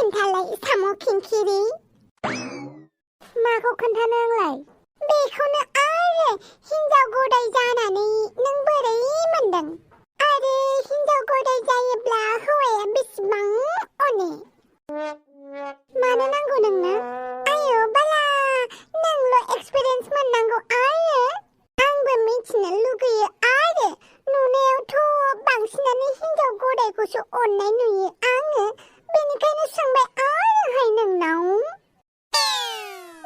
खिन्थालाय साम' खिंखिरि माखौ खोन्थानो आंलाय बेखौनो आरो हिनजाव गदाय जानानै नों बोरै मोनदों आरो हिनजाव गदाय जायोब्ला हौवाया बेसेबां अने मानो नांगौ नोंनो आयौ बाला नोंल' एक्सपिरियेन्स मोननांगौ आरो आंबो मिथिनो लुगैयो आरो नुनायावथ' बांसिनानो हिनजाव गदायखौसो अननाय नुयो आङो बेनिखायनो सोंबाय आरोहाय नोंनाव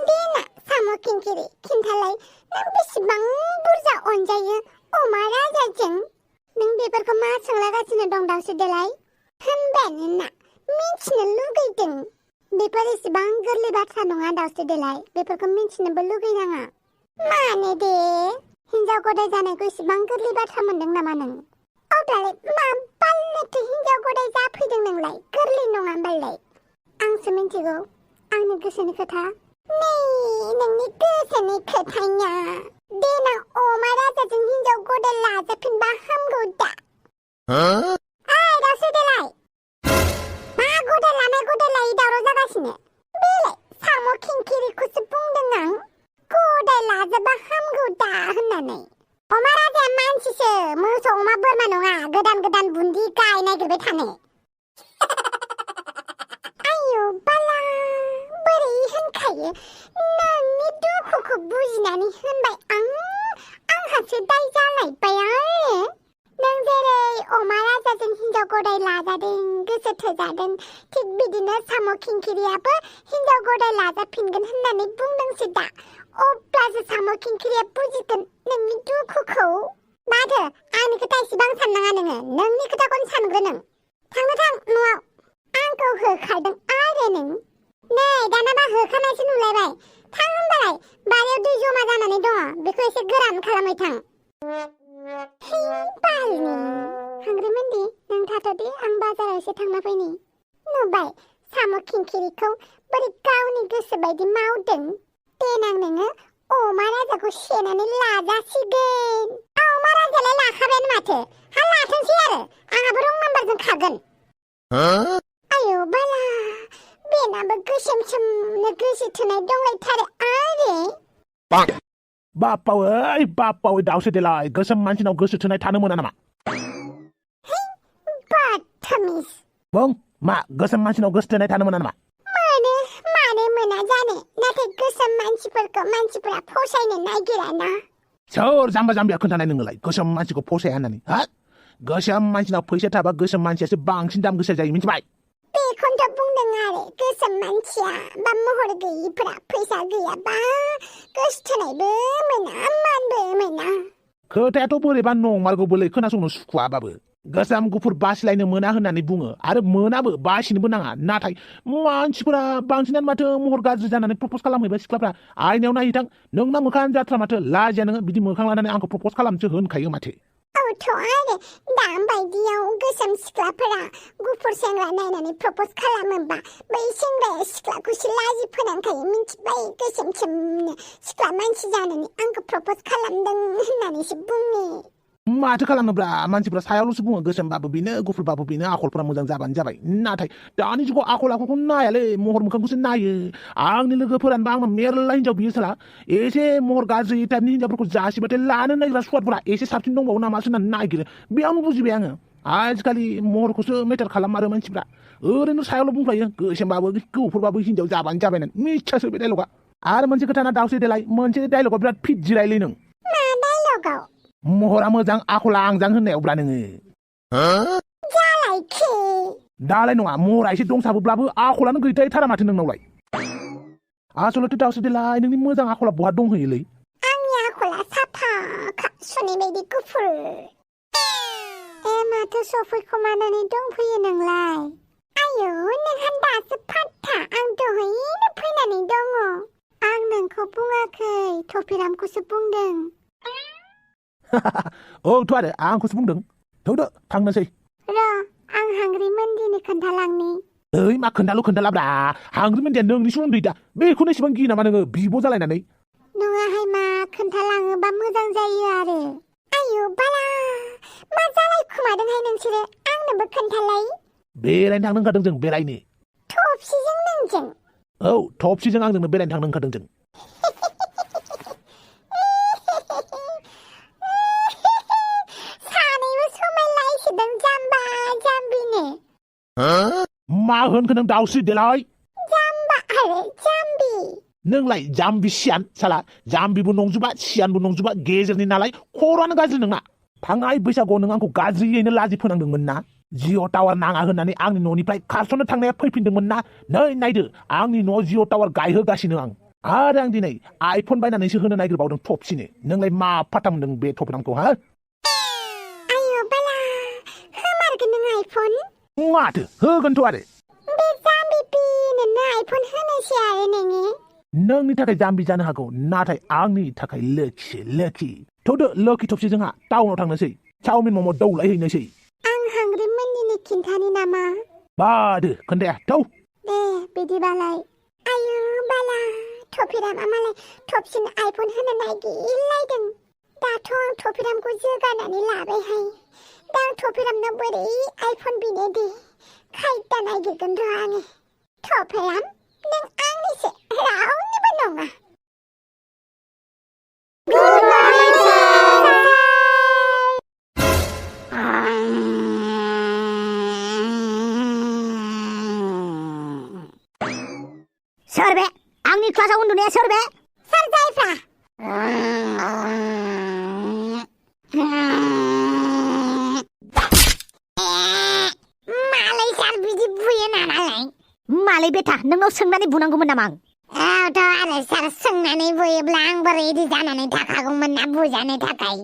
देना साम' खिंखिरि खिन्थालाय नों बेसेबां बुरजा अनजायो अमा राजाजों नों बेफोरखौ मा सोंलागासिनो दं दावसो देलाय होनबायानो ना मिथिनो लुगैदों बेफोर एसेबां गोरलै बाथ्रा नङा दावसो देलाय बेफोरखौ मिथिनोबो लुगैनाङा मानो दे हिनजाव गदाय जानायखौ एसेबां गोरलै बाथ्रा मोनदों नामा नों अब्लालाय मा बालनोथो हिनजाव गदाय जाफैदों नोंलाय गोरलै नङा होनबालाय आंसो मिथिगौ आंनि गोसोनि खोथा नै नोंनि गोसोनि खोथाया देनां अमा राजाजों हिनजाव गदाय लाजाफिनबा हामगौ दा दावसो देलाय मा गदाय लायै दावराव जागासिनो बेलाय साम' खिंखिरिखौसो बुंदों आं गदाय लाजाबा हामगौ दा होननानै अमा राजाया मानसिसो मोसौ अमा बोरमा नङा गोदान बुन्दि गाय नागिरबाय थानो आयौ बाला बोरै होनखायो नोंनि दुखुखौ बुजिनानै होनबाय आंहासो दाय जालायबाय आरो नों जेरै अमा राजाजों हिनजाव गदाय लाजादों गोसो थोजादों थिग बिदिनो साम' खिंखिरियाबो हिनजाव गदाय लाजाफिनगोन होननानै बुंदोंसो दा अब्लासो साम' खिंखिरिया बुजिगोन नोंनि दुखुखौ माथो आंनि खोथा इसेबां साननाङा नोङो नोंनि खोथाखौनो सानग्रो नों थांनो थां न'आव आंखौ होखारदों आरो नों नै दानाबा होखानायसो नुलायबाय थां होनबालाय बारियाव दै जमा जानानै दङ बेखौ एसे गोरान खालामबाय थां बालनि हांग्रिमोनदि नों थाथ'दे आं बाजाराव एसे थांना फैनि नुबाय साम' खिंखिरिखौ बोरै गावनि गोसो बायदि मावदों देनां नोङो अमा राजाखौ सेनानै लाजासिगोन अमा राजालाय लाखाबायानो माथो हा लाथोंसै आरो आंहाबो रं नाम्बारजों खागोन आयौ बाला बेनाबो गोसोम सोमनो गोसो थोनाय दंलायथारो आरो बाप्पावै दावसो देलाय गोसोम मानसिनाव गोसो थोनाय थानो मोना नामा बदतमिज बुं मा गोसोम मानसिनाव गोसो थोनाय थानो मोना नामा मानो मोना जानो नाथाय गोसोम मानसिफोरखौ मानसिफोरा फसायनो नागिराना सोर जाम्बा जाम्बिया खोन्थानाय नोंलाय गोसोम मानसिखौ फसाया होननानै हा गोसोम मानसिनाव फैसा थाबा गोसोम मानसियासो बांसिन दाम गोसा जायो मिथिबाय बेखौनोथ' बुंदों आरो गोसोम मानसिया बा महर गैयिफोरा फैसा गैयाबा गोसो थोनायबो मोना मानबो मोना खोथायाथ' बोरैबा नंमारगौबोलै खोनासंनो सुखुवाबाबो गोसोम गुफुर बासिलायनो मोना होननानै बुङो आरो मोनाबो बासिनोबो नाङा नाथाय मानसिफोरा बांसिनानो माथो महर गाज्रि जानानै प्रप'ज खालामहैबाय सिख्लाफ्रा आयनायाव नायहैथां नोंना मोखाङानो जाथ्रा माथो लाजिया नोङो बिदि मोखां लानानै आंखौ प्रप'ज खालामसो होनखायो माथो औथ' आरो दा बायदियाव गोसोम सिख्लाफोरा गुफुर सेंग्रा नायनानै प्रप'ज खालामोबा बै सेंग्राया सिख्लाखौसो लाजि फोनांखायो मिथिबाय गोसोम सोमनो सिख्ला मानसि जानानै आंखौ प्रप'ज खालामदों होननानैसो बुङो माथो खालामनोब्रा मानसिफ्रा सायावल'सो बुङो गोसोमबाबो बेनो गुफुरबाबो बेनो आखलफोरा मोजां जाबानो जाबाय नाथाय दानि जुगाव आखल आखुखौ नायालै महर मोखांखौसो नायो आंनि लोगोफोरानोबा आंनाव मेरला हिनजाव बियो साला एसे महर गाज्रि टाइपनि हिनजावफोरखौ जासिबाथाय लानो नागिरा सुवादफोरा एसे साबसिन दंबावो नामासो होननानै नागिरो बेयावनो बुजिबाय आङो आजिखालि महरखौसो मेटार खालामो मानसिफ्रा ओरैनो सायावल' बुंफ्लायो गोसोमबाबो गुफुरबाबो हिनजाव जाबानो जाबाय नों मिथियासो बे डायलगा आरो मोनसे खोथाना दावसो देलाय मोनसे डायलगाव बिराद फिट जिरायलै नों मा डायलगाव महरा मोजां आखला आंजां होननायावब्ला नोङो जालायखि दालाय नङा महरा एसे दंसाबोब्लाबो आखलानो गैद्रायथारा माथो नोंनावलाय आसलथे दावसो देलाय नोंनि मोजां आखला बहा दंहैयोलै आंनि आखला साफा सुनै बायदि गुफुर माथो सफैखोमानानै दंफैयो नोंलाय आयौ नोंहा दासो फात्ता आं दहायनो फैनानै दङ आं नोंखौ बुङाखै थफिरामखौसो बुंदों औथ' आरो आंखौसो बुंदों थौदो थांनोसै र' आं हांग्रि मोनदिनो खोन्थालांनि ओइ मा खोन्थालाब्रा हांग्रि मोनदिया नोंनि सोमोन्दै दा बेखौनो एसेबां गियो नामा नोङो बिब' जालायनानै नङाहाय मा खोन्थालाङोबा मोजां जायो आरो आयौ बाला मा जालायखुमादोंहाय नोंसोरो आंनोबो खोन्थालाय बेरायनो थांनो ओंखारदों जों बेरायनो थफि आंजों औ थबसिजों आंजोंनो बेरायनो थांनो ओंखारदों जों सानैबो समायलायसोदों जाम्बा जाम्बिनो मा होनखो नों दाउस्रि देलाय जाम्बा आरो जाम्बि नोंलाय जाम्बि सियान साला जाम्बिबो नंजोबा सियानबो नंजोबा गेजेरनि नालाय खर'आनो गाज्रि नोंना थांनाय बैसागुआव नों आंखौ गाज्रियैनो लाजि फोनांदोंमोन ना जिअ' टावार नाङा होननानै आंनि न'निफ्राय खारस'नो थांनाया फैफिनदोंमोन ना नै नायदो आंनि न'आव जिअ' टावार गायहोगासिनो आरो आं दिनै आइफन बायनानैसो होनो नागिरबावदों थबसिनो नोंलाय मा फाथा मोनदों बे थबनामखौ हा आयौ बाला होमारगोन नों आइफन माथो होगोनथ' आरो बे जाम्बि बिनोनो आइफन होनोसै आरो नोङो नोंनि थाखाय जाम्बि जानो हागौ नाथाय आंनि थाखाय लोखि थौदो लोखि थबसि जोंहा टाउनाव थांनोसै चावमिन मम' दौलायहैनोसै आं हांग्रि मोननिनो खिन्थानि नामा बादो खोन्थाया थौ दे बिदिबालाय आयौ बाला थफिरामा मालाय थबसिनो आइफन होनो नागिरलायदों दाथ' आं थफिरामखौ जोगानानै लाबायहाय दा आं थफिरामनो बोरै आइफन बिनो दे खायदा नागिरगोन र' आङो थफिराम नों आंनिसो रावनिबो नङा गुड मर्निं सोर बे आंनि क्लासाव उन्दुनाया सोर बे सोर जायफ्रा मालाय सार बिदि बुयो नालाय मालै बेथा नोंनाव सोंनानै बुनांगौमोन नामा आं औथ' आरो सार सोंनानै बुयोब्ला आं बोरै इदि जानानै थाखागौमोन ना बुजानो थाखाय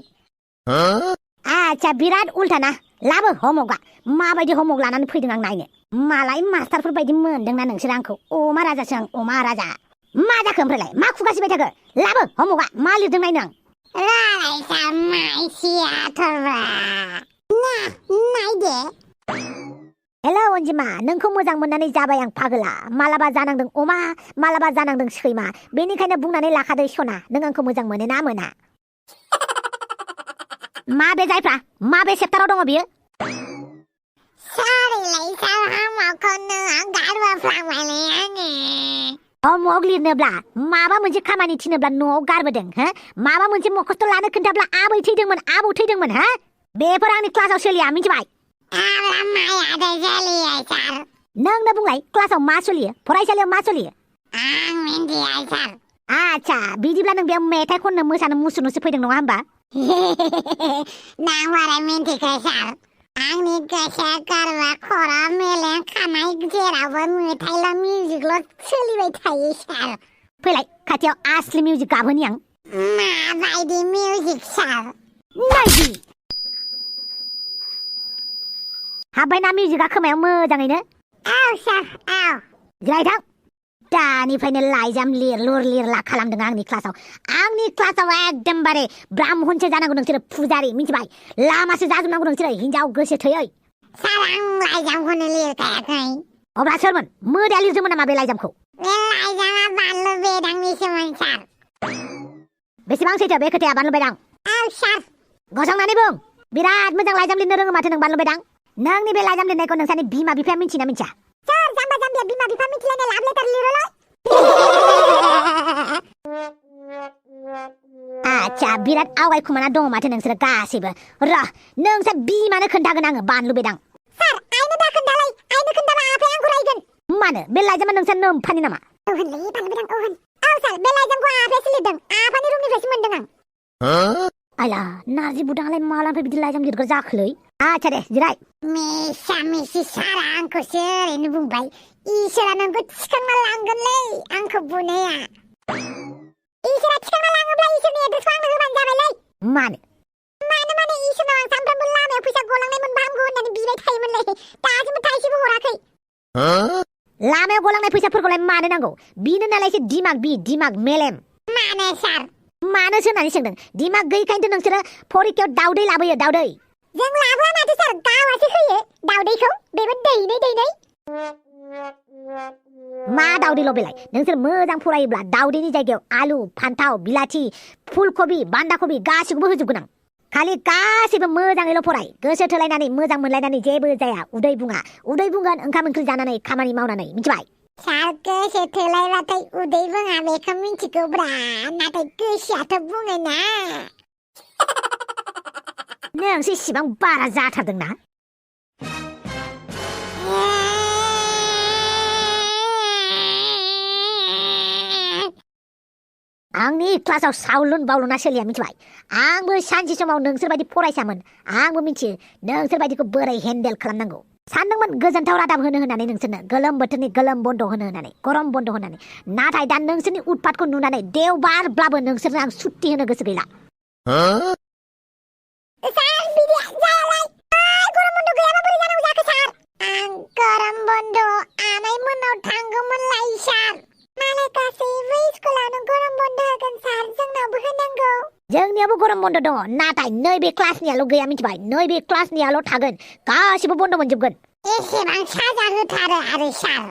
आच्छा बिराद उल्था ना लाबो हमवर्कआ माबायदि हमवर्क लानानै फैदों आं नायनो मालाय मास्टारफोर बायदि मोनदोंना नोंसोर आंखौ अमा राजासो आं अमा राजा मा जाखो ओमफ्रायलाय मा खुगासिबाय थाखो लाबो हमवर्कआ मा लिरदों नायनो आं रालाय सार माइसियाथ'बा नायदे हेलौ अनजिमा नोंखौ मोजां मोननानै जाबाय आं पागला मालाबा जानांदों अमा मालाबा जानांदों सैमा बेनिखायनो बुंनानै लाखादो सना नों आंखौ मोजां मोनो ना मोना मा बे जायफ्रा मा बे सेप्टाराव दङ बियो सारैलाय सार हामाखौनो गारबोफ्लांबायलै आङो हमवर्क लिरनोब्ला माबा मोनसे खामानि थिनोब्ला न'आव गारबोदों हो माबा मोनसे मखस्थ' लानो खोन्थाब्ला आबै थैदोंमोन आबौ थैदोंमोन हो बेफोर आंनि क्लासाव सोलिया मिथिबाय मायादो सोलियो सार नोंनो बुंलाय क्लासाव मा सोलियो फरायसालियाव मा सोलियो आं मिन्थिया सार आच्छा बिदिब्ला नों बेयाव मेथाइ खननो मोसानो मुसुरनोसो फैदों नङा होमबा नां बारा मिन्थिखो सार आंनि गोसो गोरबो खर' मेलेम खानाय जेरावबो मेथाइल' मिउजिकल' सोलिबाय थायो सार फैलाय खाथियाव आसलि मिउजिक गाबहोनि आं माबायदि मिउजिक सार नायदि हाबबायना मिउजिकआ खोमायाव मोजाङैनो औ सार औ जिराय थां दानिफ्रायनो लाइजाम लिरलुर लिरला खालामदों आंनि क्लासाव एकदमबारे ब्राह्मणसो जानांगौ नोंसोरो फुजारि मिथिबाय लामासो जाजोबनांगौ नोंसोरो हिनजाव गोसो थैयै सार आं लाइजामखौनो लिरखायाखै अब्ला सोरमोन मोदाया लिरदोंमोन नामा बे लाइजामखौ बे लाइजामा बानलु बेदांनिसोमोन सार बेसेबां सैथो बे खोथाया बानलु बेदां औ सार गसंनानै बुं बिराद मोजां लाइजाम लिरनो रोङो माथो नों बानलु बेदां नोंनि बे लाइजाम लिरनायखौ नोंसानि बिमा बिफाया मिन्थिना मिन्थिया सार जाम्बा जाम्बिया बिमा बिफा मिथिलायनाय लाभ लेटार लिरोलाय आच्छा बिराद आवगायखुमाना दङ माथो नोंसोरो गासैबो र नोंसोर बिमानो खोन्थागोन आङो बानलु बेदां सार आइनो दा खोन्थालाय आइनो खोन्थाबा आफाया आंखौ रायगोन मानो बे लाइजामा नोंसोर नोम्फानि नामा औहोनलै बानलु बेदां औहोन औ सार बे लाइजामखौ आफायासो लिरदों आफानि रुमनिफ्रायसो मोनदों आं आइला नारजि बुदाङालाय मालानिफ्राय बिदि लाइजाम लिरग्रा जाखोलै आच्छा दे जिराय मिसा मिसि सारा आंखौसो ओरैनो बुंबाय इसोरा नोंखौ थिखांना लांगोनलै आंखौ बुनाया इसोरा थिखांना लाङोब्ला इसोरनि एड्रेसखौ आंनो होबानो जाबायलै मानो माने इसोरनाव आं सानफ्रामबो लामायाव फैसा गलांनाय मोनबा हामगौ होननानै बिबाय थायोमोनलै दासिमबो थाइसेबो हराखै लामायाव गलांनाय फैसाफोरखौलाय मानो नांगौ बिनो नालाय एसे दिमाग मेलेम मानो सार मानोसो होननानै सोंदों दिमाग गैयैखायनोथ' नोंसोरो फरिखायाव दाउदै लाबोयो दाउदै जों लाबोआ माथो सार गावासो होयो दाउदैखौ बेबो दैनै मा दाउदैल' बेलाय नोंसोर मोजां फरायोब्ला दाउदैनि जायगायाव आलु फान्थाव बिलाथि फुलकबि बान्दा कबि गासिखौबो होजोबगोन आं खालि गासिबो मोजाङैल' फराय गोसो थोलायनानै मोजां मोनलायनानै जेबो जाया उदै बुंगोन ओंखाम ओंख्रि जानानै खामानि मावनानै मिथिबाय सार गोसो थोलायबाथाय उदै बुङा बेखौ मिथिगौब्रा नाथाय गोसोआथ' बुङोना नोंसो इसिबां बारा जाथारदोंना आंनि क्लासाव सावलुन बावलुना सोलिया मिथिबाय आंबो सानसे समाव नोंसोरबायदि फरायसामोन आंबो मिथियो नोंसोरबायदिखौ बोरै हेन्डेल खालामनांगौ सानदोंमोन गोजोनथाव रादाब होनो होननानै नोंसोरनो गोलोम बोथोरनि गोलोम बन्द होनो होननानै गरम बन्द होननानै नाथाय दा नोंसोरनि उतपातखौ नुनानै देवबारब्लाबो नोंसोरनो आं सुट्टि होनो गोसो गैला सार बिदि जायालाय गरम बन्द गैयाबा बोरै जानांगौ जाखो सार आं गरम बन्द आमाइमोननाव थांगौमोनलाय सार मालाय गासैबो स्कुलावनो गरम बन्द होगोन सार जोंनावबो होनांगौ जोंनियावबो गरम बन्द दङ नाथाय नैबे क्लासनियाल' गैया मिथिबाय नैबे क्लासनियाल' थागोन गासिबो बन्द मोनजोबगोन एसेबां साजा होथारो आरो सार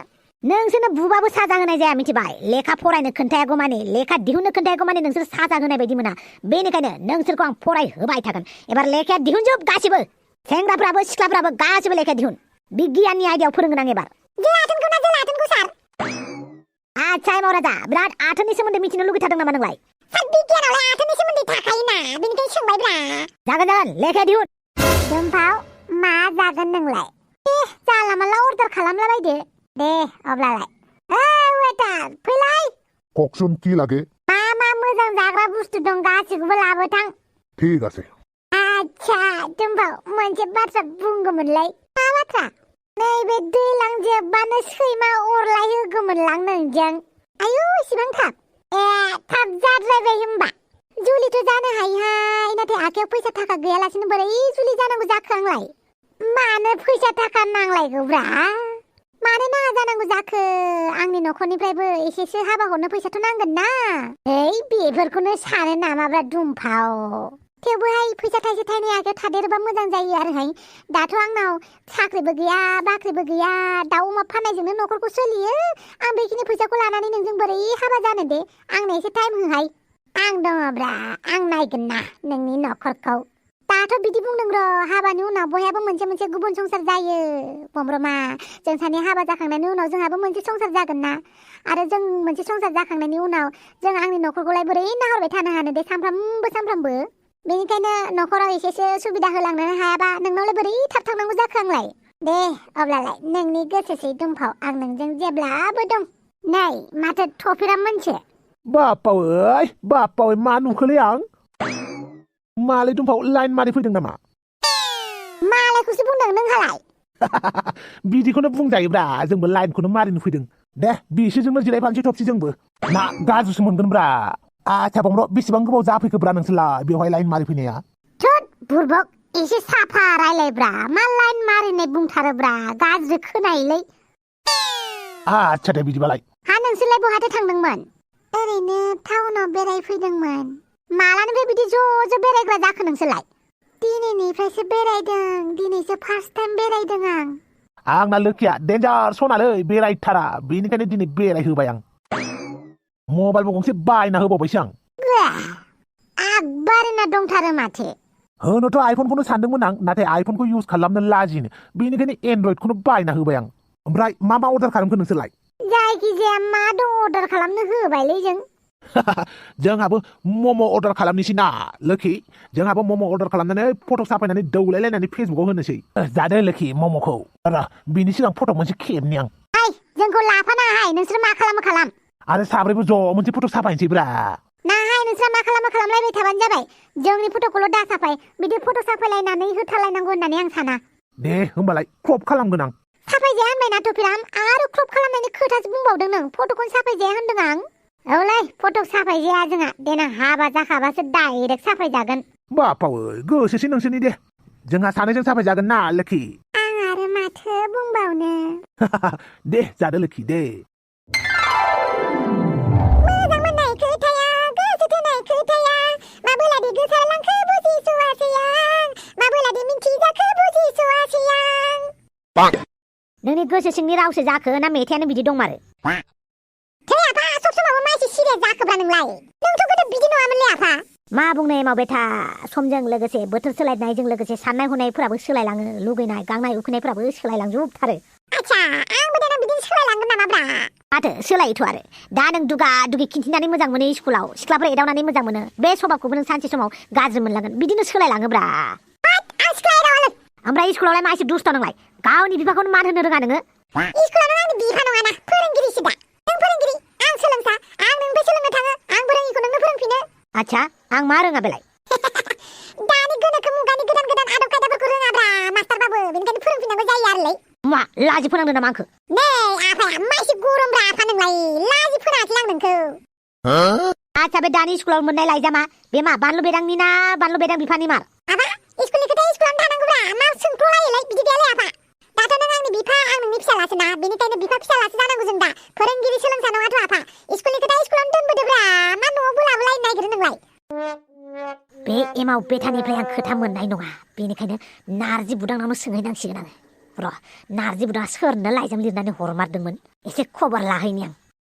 नोंसोरनो बुबाबो साजा होनाय जाया मिथिबाय लेखा फरायनो खोन्थायागौ माने लेखा दिहुननो खोन्थायागौ माने नोंसोर साजा होनाय बायदि मोना बेनिखायनो नोंसोरखौ आं फरायहोबाय थागोन एबार लेखाया दिहुनजोब गासिबो सेंग्राफ्राबो सिख्लाफ्राबो गासिबो लेखा दिहुन बिगियाननि आयदायाव फोरोंगोन आं एबार जोलाथोनखौ ना जोलाथोनखौ सार आच्छा मावराजा बिराद आथोननि सोमोन्दै मिथिनो लुगैथारदों नामा नोंलाय सार बिगियानावलाय आथोननि सोमोन्दै थाखायोना बेनिखायनो सोंबायब्रा जागोन लेखा दिहुन दोनफाव मा जागोन नोंलाय जाला माला अर्डार खालामलाबायदो दे अब्लालाय वेटार फैलाय ককশন কি লাগে मा मोजां जाग्रा बुस्थु दं गासिखौबो लाबोथां ঠিক আছে आच्छा दोनफाव मोनसे बाथ्रा बुंगौमोनलाय मा बाथ्रा नैबे दैलां जोबबानो सैमा अरलाय होगौमोनलां नोंजों आयु इसिबां थाब थाब जाद्रायबाय होमबा जुलिथ' जानो हायोहाय नाथाय आखायाव फैसा थाखा गैयालासिनो बोरै जुलि जानांगौ जाखो आंलाय मानो फैसा थाखा नांलायगौब्रा मानो नाङा जानांगौ जाखो आंनि न'खरनिफ्रायबो एसेसो हाबा हरनो फैसाथ' नांगोन ना बेफोरखौनो सानो नामाब्रा दुमफाव थेवबोहाय फैसा थाइसे थाइनै आखायाव थादेरोबा मोजां जायो आरोहाय दाथ' आंनाव साख्रिबो गैया बाख्रिबो गैया दाउ अमा फाननायजोंनो न'खरखौ सोलियो आं बेखिनि फैसाखौ लानानै नोंजों बोरै हाबा जानो दे आंनो एसे टाइम होहाय आं दङब्रा आं नायगोन ना नोंनि न'खरखौ दाथ' बिदि बुंदों र' हाबानि उनाव बयहाबो मोनसे मोनसे गुबुन संसार जायो बमब्रमा जों सानै हाबा जाखांनायनि उनाव जोंहाबो मोनसे संसार जागोन ना आरो जों मोनसे संसार जाखांनायनि उनाव जों आंनि न'खरखौलाय बोरै नाहरबाय थानो हानो दे सानफ्रामबो बेनिखायनो न'खराव एसेसो सुबिदा होलांनो हायाबा नोंनावलाय बोरै थाब थांनांगौ जाखो आंलाय दे अब्लालाय नोंनि गोसोसै दुमफाव आं नोंजों जेब्लाबो दं नै माथो थफिरा मोनसे बाप्पावै मा नुखोलै आं मालाय दुमफाव लाइन मारि फैदों नामा मालायखौसो बुंदों नोंहालाय बिदिखौनो बुंजायोब्रा जोंबो लाइनखौनो मारिनो फैदों दे बिसोरजोंनो जिरायफानोसै थबसि जोंबो ना गाज्रिसो मोनगोनब्रा आच्छा बमब्र बेसेबां गोबाव जाफैखोब्रा नोंसोरलाय बेवहाय लाइन मारि फैनाया थोद बुरबक एसे साफा रायलायब्रा मा लाइन मारिनाय बुंथारोब्रा गाज्रि खोनायोलै आच्छा दे बिदिबालाय हा नोंसोरलाय बहाथो थांदोंमोन ओरैनो टाउनाव बेरायफैदोंमोन मालानिफ्राय बिदि ज' बेरायग्रा जाखो नोंसोरलाय दिनैनिफ्रायसो बेरायदों दिनैसो फार्स्ट टाइम बेरायदों आंना लोखिया डेन्जार सनालै बेरायथारा बेनिखायनो दिनै बेरायहोबाय आं मबाइलबो गंसे बायना होबावबायसो आं आगबारिना दंथारो माथो होनोथ' आइफनखौनो सानदोंमोन आं नाथाय आइफनखौ इउज खालामनो लाजिनो बेनिखायनो एन्ड्रइडखौनो बायना होबाय आं ओमफ्राय मा अर्डार खालामखो नोंसोरलाय जायखिजाया मा दं अर्डार खालामनो होबायलै जों जोंहाबो मम' अर्डार खालामनोसै ना लोखि जोंहाबो मम' अर्डार खालामनानै फट' साफायनानै दौलायलायनानै फेसबुकाव होनोसै जादो लोखि मम'खौ बिनि सिगां फट' मोनसे खेबनि आं जोंखौ लाफानाहाय नोंसोर मा खालाम आरो साब्रैबो ज' मोनसे फट' साफायनोसै ब्रा नाहाय नोंस्रा मा खालामलायबाय थाबानो जाबाय जोंनि फट'खौल' दा साफाय बिदि फट' साफायलायनानै होथारलायनांगौ होननानै आं साना दे होमबालाय क्रप खालामगोन आं साफायजाया होनबायना थफिराम आरो क्रप खालामनायनि खोथासो बुंबावदों नों फट'खौनो साफायजाया होनदों आं औलै फट' साफायजाया जोंहा देनां हाबा जाखाबासो डाइरेक्ट साफायजागोन बाप्पावै गोसोसै नोंसोरनि दे जोंहा सानैजों साफायजागोन ना लोखि आं आरो माथो बुंबावनो दे जादो लोखि दे मोजां मोननाय खोथाया गोसो थोनाय खोथाया माबोलादि गोसारलांखो बुजिस'वासै आं माबोलादि मिन्थिजाखो बुजिस'वासै आं नोंनि गोसो सिंनि रावसो जाखो ना मेथाइयानो बिदि दंमारो आफा सब समावबो मानसि सिरियास जाखोब्रा नोंलाय नोंथ' गोदो बिदि नङामोनलै आफा मा बुंनो एमाव बेथा समजों लोगोसे बोथोर सोलायनायजों लोगोसे साननाय हनायफोराबो सोलायलाङो लुगैनाय गांनाय उखैनायफोराबो सोलायलांजोबथारो आच्छा आंबो देनां बिदिनो सोलायलांगोन नामाब्रा माथो सोलायोथ' आरो दा नों दुगा दुगि खिन्थिनानै मोजां मोनो स्कुलाव सिख्लाफोर एदावनानै मोजां मोनो बे स्वभाबखौबो नों सानसे समाव गाज्रि मोनलांगोन बिदिनो सोलायलाङोब्रा आं सिख्ला एदावालै ओमफ्राय स्कुलावलाय मा एसे दुस्थ' नोंलाय गावनि बिफाखौनो मान होनो रोङा नोङो स्कुलाव आंनि बिफा नङाना फोरोंगिरिसो दा नों फोरोंगिरि आं सोलोंसा आं नोंनिफ्राय सोलोंनो थाङो आंबो रोङिखौ नोंनो फोरोंफिनो आच्छा आं मा रोङा बेलाय दानि गोनोखो मुगानि गोदान गोदान आदब खायदाफोरखौ रोङाब्रा मास्टारबाबो बेनिखायनो फोरोंफिननांगौ जायो आरोलै मा लाजि फोनांदों नामा आंखो नै आफाया मासे गरमब्रा आफा नोंलाय लाजि फोनाङाखै आं नोंखौ आच्छा बे दानि स्कुलाव मोननाय लाइजामा बे मा बानलु बेदांनि ना बानलु बेदां बिफानि मार आबा स्कुलनि खोथा स्कुलावनो थानांगौब्रा मा सोंख्ल'लायोलाय बिदि गैयालै आफा दाथ' नों आंनि बिफा आं नोंनि फिसालासो ना बेनिखायनो बिफा फिसालासो जानांगौ जों दा फोरोंगिरि सोलोंसा नङाथ' आफा स्कुलनि खोथा स्कुलावनो दोनबोदोब्रा मा न'आव बोलाबोलायनो नागिरो नोंलाय बे एमाव बेथानिफ्राय आं खोथा मोननाय नङा बेनिखायनो नारजि बुदांनावनो सोंहैनांसिगोन आङो र' नारजि बुदाङा सोरनो लाइजाम लिरनानै हरमारदोंमोन एसे खबर लाहैनि आं